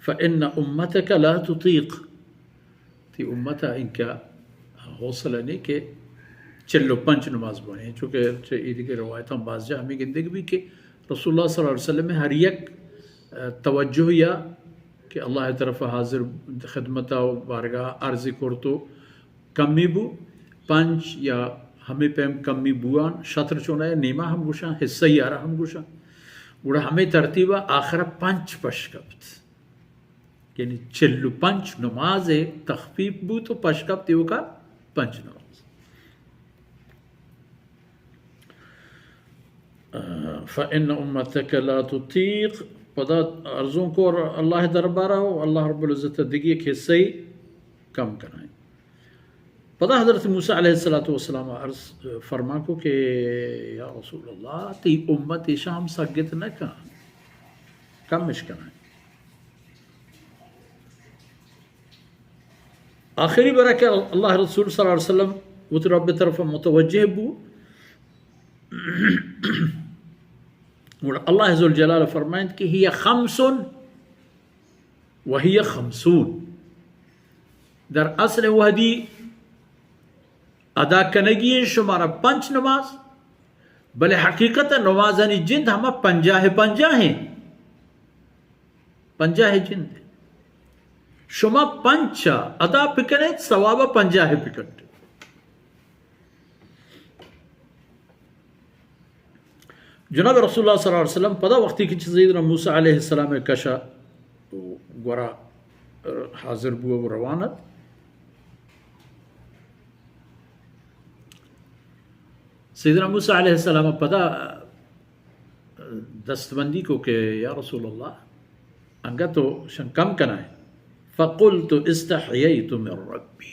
فإن أمتك لا تطيق، تئی امت ءَ اینکہ حوصلہ نہیں کہ چل و پنچ نماز بوانی، چونکہ چہ اے دگہ روایتاں باز جا ہمیں گندگ بھی کہ رسول اللہ صلی اللہ علیہ وسلم ہر یک، اه، توجہ یا کہ اللہ طرف حاضر خدمت و بارگاہ عرض کرتو کمی بو، پنچ یا ہمے پیم کمی بوان، شطر چونایا نیما ہم گوشاں، حصہ یارا ہم گوشاں۔ گڑا ہمے ترتیبا آخرا پنچ پش کپت۔ یعنی چل و پنچ نماز تخفیف بو تو پش کپت ایوکا پنچ نماز۔ فإن أمتك لا تطيق، پدا ارزون کو اللہ دربارا و اللہ رب العزت دگی ایک حصہ کم کنائیں۔ پدا حضرت موسیٰ علیہ الصلوۃ والسلام عرض فرما کو کہ یا رسول اللہ، تئی امت ایشاں ہم سگت نہ کن، کم اش کنائیں۔ آخری برا کہ اللہ رسول صلی اللہ علیہ وسلم وتی رب طرف متوجہ بو، گڑا اللہ ذوالجلال فرمائنت کہ هي خمس وهي خمسون۔ در اصل وحدی ادا کنگی ہیں شمارا پنچ نماز، بلے حقیقت نمازانی جند ہما پنجاہ پنجاہ ہیں، پنجاہ جند ہیں۔ شما پنچ ادا بکنیت، ثواب پنجاہ بکنیت۔ جناب رسول اللہ صلی اللہ علیہ وسلم پدا وقتی کہ چہ سیدنا موسیٰ علیہ السلام کشا گورا حاضر بو و روان ات، سیدنا موسیٰ علیہ السلام پدا دستبندی کو کہ یا رسول اللہ، انگت و شن کم کنائیں۔ فقلت استحييت من ربي،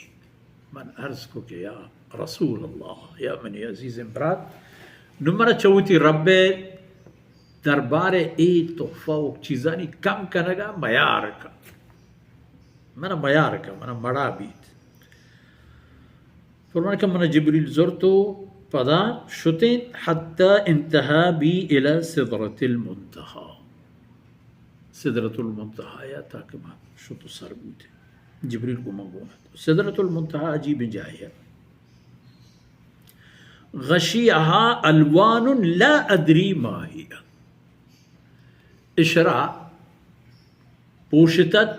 من عرض کو کہ یا رسول اللہ، یا منی عزیز برات، نو منا چہ وتی رب دربار اے تحفہ و چیزانی کم کنگا میار کن، منا میار کن، منا مڑا بیت۔ فرمان کہ من جبریل زرت و پدا شتیں حتی انتہا بی الی سدرۃ المنتہی، سدرۃ المنتہی یا تاکہ من شت و سر بوتیں۔ جبریل گو من گون ات۔ سدرۃ المنتہی عجیب جاہے، غشیہا الوان لا ادری ما ہی، اشرا پوشتت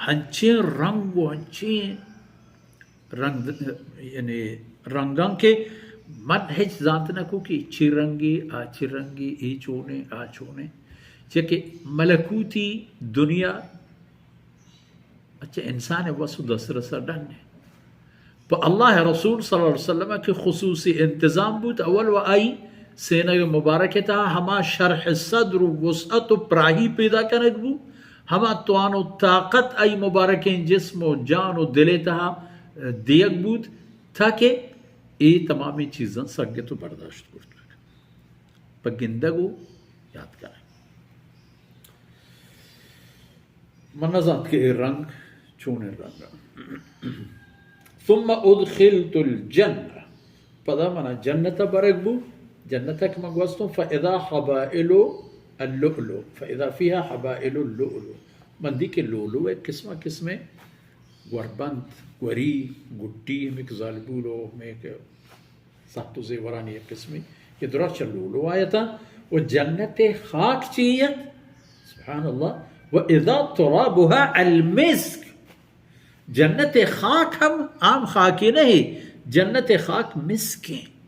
ہنچیں رنگ و ہنچیں رنگ، یعنی رنگاں کہ من ہچ زانت نہ کو کہ چی رنگی، آ چی رنگی، ای چونے، آ چونے۔ چہ کہ ملکوتی دنیا، اچھا، انسان وس و دسترس ڈن ہے۔ پہ اللہ رسول صلی اللہ علیہ وسلم کہ خصوصی انتظام بوت، اول و آئی سینگ مبارک تہا ہما شرح صدر و وسعت و پراہی پیدا کنگ بو، ہما توان و طاقت آئی مبارکیں جسم و جان و دل تہا دیگ بوت، تاکہ اے تمامی چیزاں سگت و برداشت کرت بکن۔ پہ گندگ و یاد کنگ۔ من نزانت کہ اے رنگ چونیں رنگ۔ ثم ادخلت الجنة، پدا منا جنت برگ بو، جنت کہ من گوستوں، فاذا حبائل اللؤلؤ، فاذا فيها حبائل اللؤلؤ، من دی کہ لؤلؤ ایک قسم قسمیں گوربند، گوری، گڈی، ہمیں کہ زالبول و ہمیں کہ ساخت و زیورانی یک قسمے کہ درست چہ لؤلؤ آیت و جنت خاک چی ات؟ سبحان اللہ۔ و اذا ترابها المسک، جنت خاک ہم عام خاکے نہ، جنت خاک مسکیں۔